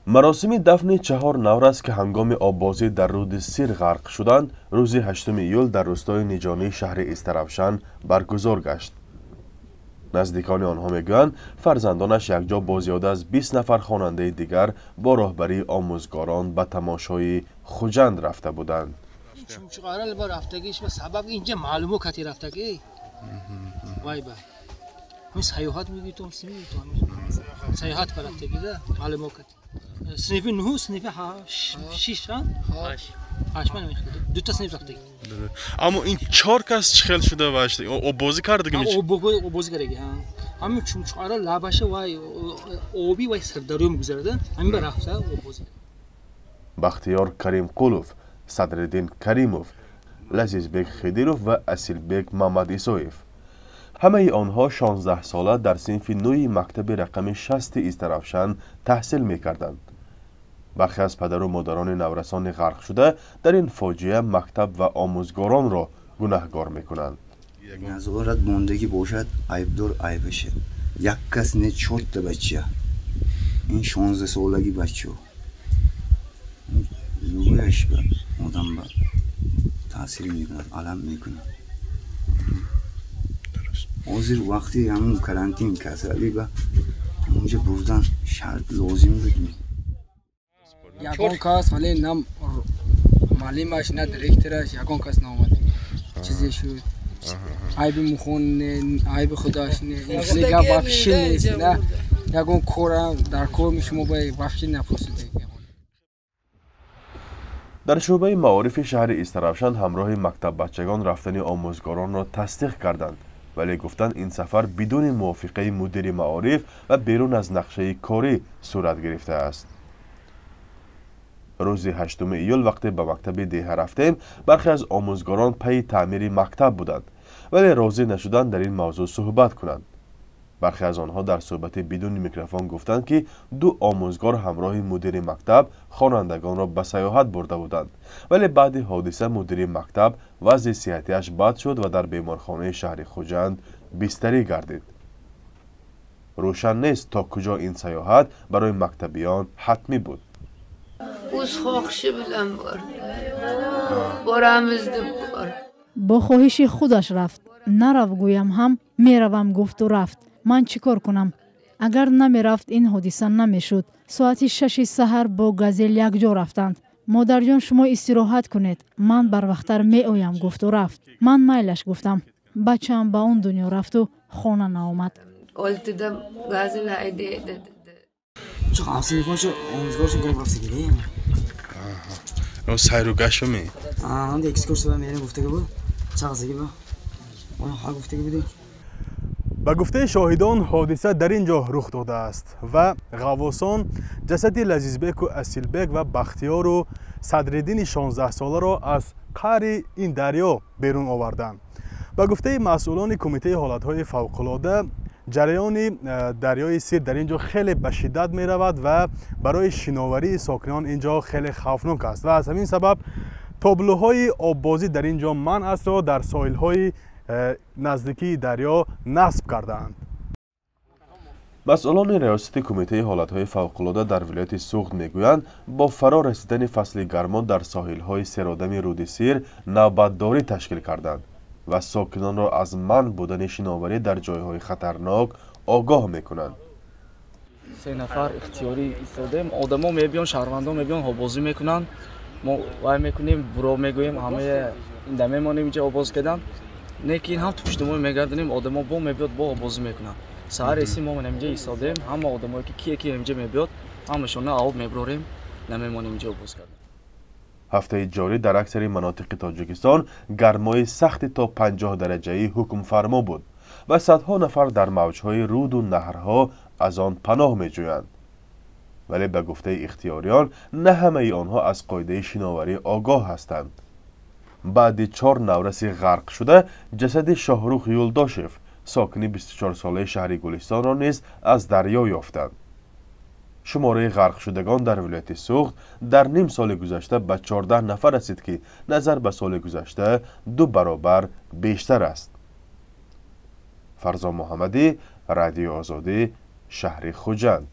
Маросими дафни чаҳор наврас, ки ҳангоми оббозӣ дар руди Сир ғарқ шуданд, рӯзи 8 июл дар рӯстои Ниҷонии шаҳри Истаравшан баргузор гашт. Наздикони онҳо мегӯянд, фарзандонаш якҷо бо зиёда аз 20 нафар хонандаи дигар бо роҳбарии омӯзгорон ба тамошои Хуҷанд рафта буданд. Сабаб инҷа маълумо кати рафтагӣ вай ба ҳамин саёҳат мегӯйтон, саёҳат ба рафтагӣ да маълумо кати синфи нуҳу, синфи шиш, ҳашт дута синф рафтагӣ. Аммо ин чор кас чӣ хел шуда ва оббозӣ кардагӣ? Оббозӣ кардаги. Ҳамин Чумчуқара лабаша вай оби вай Сирдарё мегузарада, ҳамин ба рафта оббозӣ. Бахтиёр Каримқулов, Садриддин Каримов, Лазизбек Хидиров ва Асилбек Мамадисоев, ҳамаи онҳо 16-сола, дар синфи нӯи мактаби рақами 60-и Истаравшан таҳсил мекарданд. Бархе аз падару модарони наврасони ғарқшуда дар ин фоҷиа мактаб ва омӯзгоронро гунаҳгор мекунанд. Назорат мондагӣ бошад, айбдор айбаша. Як кас не, чорта бача, ин 16-солаги бачо лугӯяш ба одам ба таъсир мекунад, алам мекунад. Ҳозир вақти ҳамун карантин, касалӣ ба ҳамунҷа бурдан шарт лозим буд. Ягон кас вале на муаллимаш, на директораш, ягон кас наомада. Чизе шуд, айби мухон не, айби худаш не, гап вообще нест. На ягон кора дар кор шумо ба вообще напурсида. Дар шӯъбаи маорифи шаҳри Истаравшан ҳамроҳи мактаббачагон рафтани омӯзгоронро тасдиқ карданд, вале гуфтанд, ин сафар бидуни мувофиқаи мудири маориф ва берун аз нақшаи корӣ сурат гирифтааст. Рӯзи 8 июл вақте ба мактаби деҳа рафтем, бархе аз омӯзгорон пайи таъмири мактаб буданд, вале розӣ нашуданд дар ин мавзӯъ суҳбат кунанд. Бархе аз онҳо дар суҳбати бидуни микрофон гуфтанд, ки ду омӯзгор ҳамроҳи мудири мактаб хонандагонро ба саёҳат бурда буданд, вале баъди ҳодиса мудири мактаб вазъи сиҳатиаш бад шуд ва дар беморхонаи шаҳри Хуҷанд бистарӣ гардид. Рӯшан нест, то куҷо ин саёҳат барои мактабиён ҳатмӣ буд. O'z xohishi bilan bordi, boramiz deb bordi. Бо хоҳиши худаш рафт. Нарав гӯям ҳам, меравам гуфту рафт. Ман чӣ кор кунам? Агар намерафт, ин ҳодиса намешуд. Соати 6-и саҳар бо Газел якҷо рафтанд. Модарҷон, шумо истироҳат кунед, ман барвақттар меоям, гуфту рафт. Ман майлаш гуфтам. Бачаам ба он дунё рафту хона наомад. 6-da Gazel haydaydi dedi. Ҳамсинфошо, омӯзгоршо гурӯҳ рафтагӣ. Сайру гашт ме? Экскурсия мерем гуфтагӣ буд, чағзагӣ ба ҳа гуфтагӣ будем. Ба гуфтаи шоҳидон, ҳодиса дар ин ҷо рух додааст ва ғаввосон ҷасади Лазизбеку Асилбек ва Бахтиёру Садриддини 16-соларо аз қаъри ин дарё берун оварданд. Ба гуфтаи масъулони Кумитаи ҳолатҳои фавқулода, ҷараёни дарёи Сир дар ин ҷо хеле ба шиддат меравад ва барои шиноварии сокинон ин ҷо хеле хавфнок аст ва аз ҳамин сабаб тоблӯҳои оббозӣ дар ин ҷо манъ астро дар соҳилҳои наздикии дарё насб кардаанд. Масъулони Раёсати Кумитаи ҳолатҳои фавқулода дар вилояти Суғд мегӯянд, бо фаро расидани фасли гармо дар соҳилҳои серодами руди Сир навбатдорӣ ташкил карданд ва сокинонро аз манъ будани шиноварӣ дар ҷойҳои хатарнок огоҳ мекунанд. Се нафар ихтиёрӣ истодаем. Одамо мебиён, шаҳрвандон мебиён, обозӣ мекунанд. Мо вай мекунем, буро мегӯем, ҳамаи инда мемонем, инҷа обоз карданд. Не ки ин ҳам пуштумои мегардонем, одамо бо мебиёд, бо обозӣ мекунанд. Саҳар эси мо инҷа истодаем, ҳама одамое ки кие ки инҷа мебиёд, ҳамашона об меброрем, намемонем инҷа обоз кардан. Ҳафтаи ҷорӣ дар аксари манотиқи Тоҷикистон гармои сахти то 50 дараҷаӣ ҳукмфармо буд ва садҳо нафар дар мавҷҳои руду наҳрҳо аз он паноҳ меҷӯянд, вале ба гуфтаи ихтиёриён, на ҳамаи онҳо аз қоидаи шиноварӣ огоҳ ҳастанд. Баъди чор навраси ғарқшуда ҷасади Шоҳрух Юлдошев, сокини 24-солаи шаҳри Гулистонро низ аз дарё ёфтанд. Шумораи ғарқшудагон дар вилояти Суғд дар ним соли гузашта ба 14 нафар расид, ки назар ба соли гузашта ду баробар бештар аст. Фарзон Муҳаммадӣ, Радиои Озодӣ, шаҳри Хуҷанд.